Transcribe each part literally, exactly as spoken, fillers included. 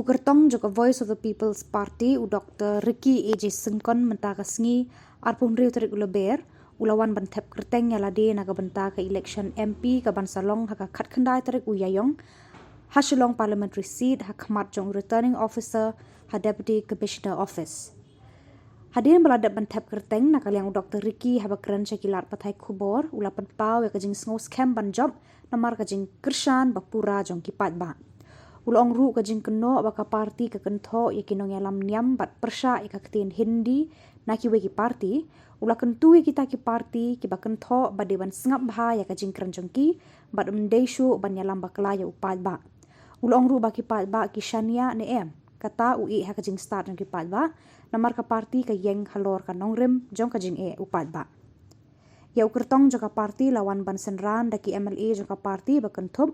Kyrtong jong ka Voice of the People's Party, u Doktor Ricky A J Syngkon, mynta ka sngi, arphew hynriew tarik u Lber, u la wan ban thep kyrteng ïa lade na ka bynta ka election M P ka ban sa long ha ka khatkhyndai tarik u Ïaïong, ha Shillong Parliamentary Seat, ha khmat jong u Returning Officer, ha Deputy Commissioner Office. Hadien ba la dep ban thep kyrteng, na ka liang u Doktor Ricky haba kren sha ki lad pathai khubor, u la pynpaw ïa ka jingsngew skhem ban jop, namar ka jingkyrshan ba pura jong ki paidbah. U la ong ruh ka jingkynnoh ba ka party ka kynthoh ïa ki nongïalam niam bad pyrshah ïa ka ktien Hindi na kiwei ki party, u la kyntu ïa kita ki party kiba kynthoh ba dei ban sngap bha ïa ka jingkren jong ki, bad ym dei shuh ban ïalam bakla ïa u paidbah. U la ong ruh ba ki paidbah ki shaniah ne em, kata u ïeh ha ka jingstad jong ki paidbah, namar ka party ka ïeng halor ka nongrim jong ka jingeh u paidbah. Ïa u kyrtong jong ka party la wan ban synran da ki M L A jong ka party ba kynthup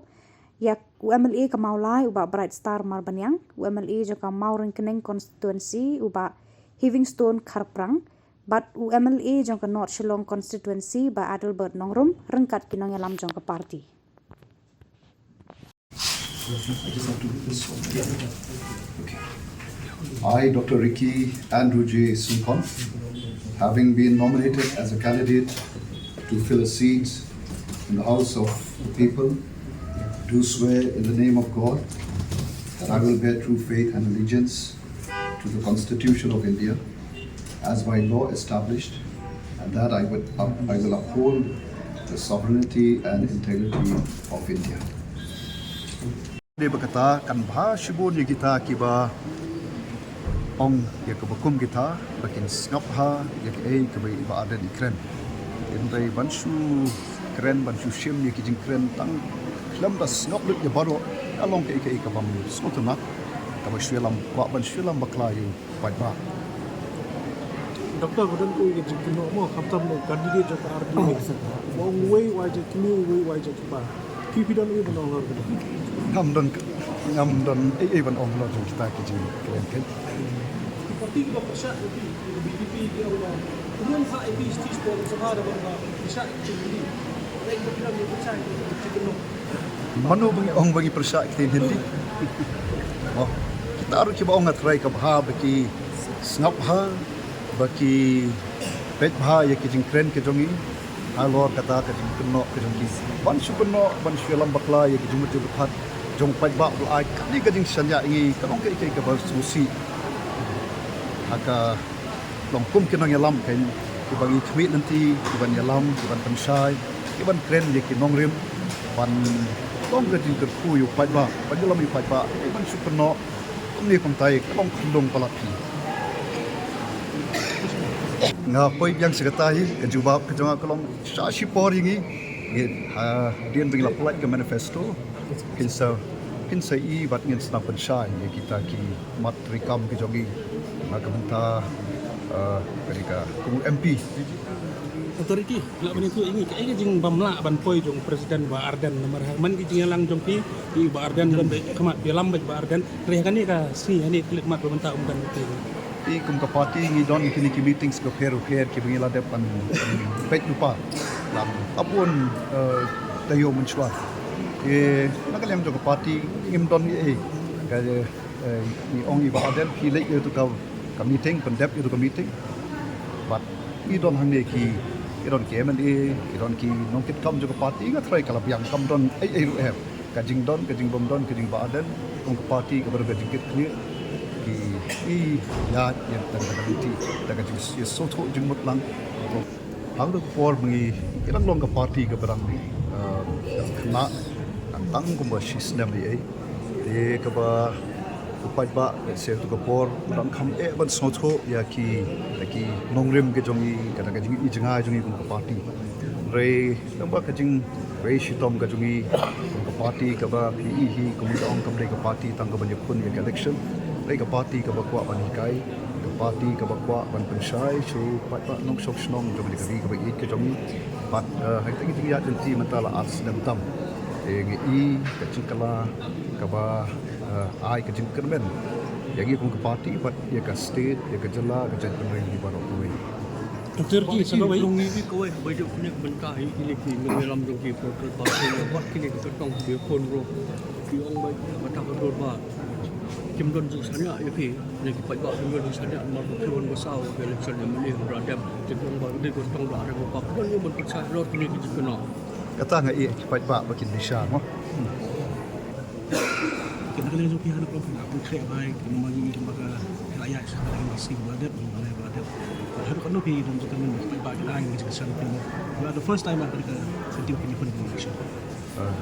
ïa u M L A ka Mawlai u Bah Bright Star Marbaniang, u M L A jong ka Mawryngkneng constituency u Bah Heavingstone Kharprang, bad u M L A jong ka North Shillong constituency Bah Adelbert Nongrum, ryngkat ki nongïalam jong ka party. I, Doctor Ricky Andrew J Syngkon, having been nominated as a candidate to fill a seat in the House of the People, do swear in the name of God that I will bear true faith and allegiance to the Constitution of India as by law established, and that I would up- I will uphold the sovereignty and integrity of India. Dei ba kata kan bha shibun ïa kita kiba ong ïa kaba kum kita ba kin sngap bha ïa kaei kaba i Bah Ardent i kren. Hynrei ban shu kren ban shu shim ïa ki jingkren tang khlem da sngap lut ïa baroh, ka long kaei kaei kabym sngewtynnat, kaba shu ïalam, kwah ban shu ïalam bakla ïa u paidbah. Doctor, ba don kawei ka jingkynnoh mo, khamtam u candidate jong ka R D P. Ba ong uwei u ai jait kmie, uwei u ai jait kpa. Phi, phi don ei ban ong halor kane? Ngam don, ngam don ei ei ban ong halor jong kita ki jingkren. Ki parti kiba pyrshah ïa phi, B J P, ki ong ba kumno ha ïa phi stage por sha da ban pyrshah ïa ki jingkynnoh. Ïa ki ba phi don ïa pyrshah ïa ki jingkynnoh. Mano ba ngi ong ba ngi pyrshah ktien Hindi? Oh, kita ruh kiba ong nga trai ka bha ba ki sngap bha, ba ki peit bha ïa ki jingkren ki jong ngi halor kata ka jingkynnoh ka jong ki. Ban shu kynnoh, ban shu ïalam bakla ïa ki jingmut jingpyrkhat jong u paidbah ba la ai kane ka jingshaniah ïa ngi, ka long kaei kaei kaba sngewsih. Ha ka long kum ki nongïalam kein, kiba ngi khmih lynti, kiban ïalam, kiban pynshai, kiban kren ïa ki nongrim, ban long ka jingkyrkhu ïa u paidbah, ban ïalam ïa u paidbah, ban shu kynnoh, kumne kumtai, ka long khyndew palat phi. Nga poi biang sha kata hi, ka jubab ka jong nga ka long sha shipor ïa ngi, ngi hadien ba ngi la pynlait ka manifesto, phin sa, phin sa i bad ngin sa nang pynshai ïa kita ki mat treikam ki jong ngi na ka bynta, eh, kane ka kum u M P. Doctor Ricky, lah ban ïathuh ïa ngi kaei ka jingbymlah ban poi jong u President Bah Ardent namar ha man ki jingïalang jong phi, phi Bah Ardent ban beit khmat, phi ïalam beit Bah Ardent, hynrei ha kane ka sngi, ha kane ka khyllipmat ba mynta um don beit. Phi, kum ka party ngi don kine ki meetings ka pher u pher kiba ngi la dep ban, ban peit lypa. Lam ap un, eh, taïew mynshuwa. Eh, na ka liang jong ka party ngim don ei ei. Ka, eh, ngi ong ïa i Bah Ardent phi leit ïa uto ka, ka meeting, pyndep ïa uto ka meeting. Bad ngi don hangne ki, ki don ki M L A, ki don ki nongkitkam jong ka party, nga trai ka la biang kam don ei ei ruh em. Ka jingdon, ka jingbym don, ka jing Bah Ardent kum ka party kaba don ka jingkitkhlieh, ki ïaid ïa da ka lynti, da ka jingïasngewthuh jingmut lang. Ha kano ka por ma ngi, ngi dang long ka party kaba dang, eh, khynnah, dang tang kumba shi snem ei ei. Te kaba u paidbah, lehse ha kato ka por u dang kham eh ban sngewthuh ïa ki, ïa ki nongrim ki jong ngi, kata ka jing, i jngai jong ngi kum ka party. Hynrei tang ba ka jingwei shitom ka jong ngi kum ka party kaba phi i hi, kumba nga ong, kam dei ka party tang kaban ïakhun ïa ka election. Hynrei ka party kaba kwah ban hikai, ka party kaba kwah ban pynshai sha u paidbah nongshong shnong jong kane ka ri kaba ïeit ka jong ngi. Bad, eh, ha kata ka jingïaid lynti mynta la ar snem tam. Te ngi i ka jingkylla kaba, eh, ai ka jingkyrmen ïa ngi kum ka party bad ïa ka state, ïa ka jylla, ka jaitbynriew ngi baroh kawei. Doctor Ricky, sa kawei. Long ngi kawei ba ïoh kane ka bynta ïa kine ki nongïalam jong ki political party, bad kine ki kyrtong ki khun ruh. Ki ong ba kata ka dur ba Kim don ju sania ïa phi ne ki paidbah, kim don ju sania namar ba phi wan ba saw ka election M L A Mawryndem. Ki don ba dei ko tang ba re ko pa don ïa ban pynshai rot ne ki jingkynnoh. Kata nga ïa ki paidbah ba kin bishar mo. Kina ka leng jong phi hana ko phi la pun khreh bai kina ma ngi kina ka la ïa sa ka leng si ba dep ba dep. Hana ko no phi don ju ka ngi paidbah kina ngi ka san phi. You are the first time ba ka continue phi pun election. Uh,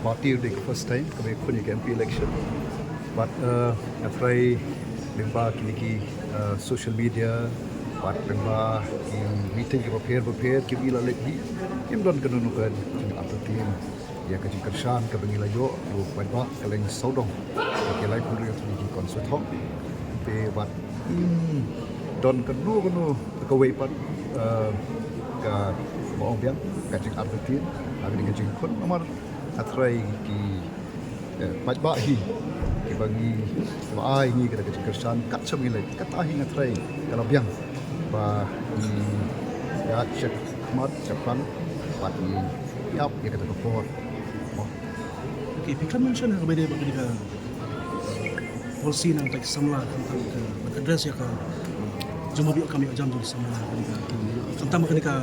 party dei ka first time ka ba khun ïa ka M P election. But uh, nga trai lyngba kine ki uh, social media, but lyngba ki meeting ki bapher bapher ki ila lek hi, kim don kano no ka jing entertain ïa ka jingkyrshan ka ba ngi la ïoh ruh paidbah ka leng sawdong ki lai phew hynriew tylli ki constituency. Te but im don kano kano kawei pat uh, ka ba ong biang ka jing entertain ha kane ka jingkhun namar nga trai ki eh, paidbah hi ki ba ngi ba ai ngi ka da ka jingkyrshan kat sham ngi leh kata hi nga trai ka la biang ba ngi ïa check mat check pang ba ngi ïap ïa kata ka por. Oh. Okay, phi kan mention ha ka ba dei ba kane ka policy nang ka samla khamtam ka address ïa ka jong ba ïoh kam ïoh jam jong samla kane ka khamtam kane ka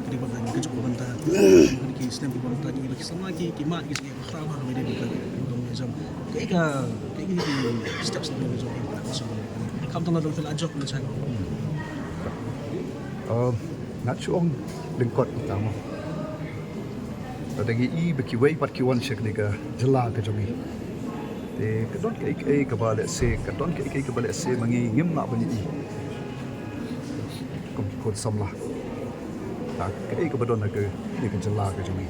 kane ba kane ka jong ba banta kane ki snem ba banta ki ba ki samla ki ki ma ki ki khraw ha ka ba dei ba ka jong jam ka ka ka steps na ka jong ka khamtam la dong la jok na chai. Um, ngat shu ong lyngkot kita mo. Lada ngi i ba kiwei pat ki wan sha kane ka jylla ka jong ngi. Te ka don kaei kaei kaba lehse, ka don kaei kaei kaba lehse ma ngi ngim lah ban ïohi. Kum ki khun samla. Ta kaei kaba don ha kane ka jylla ka jong ngi.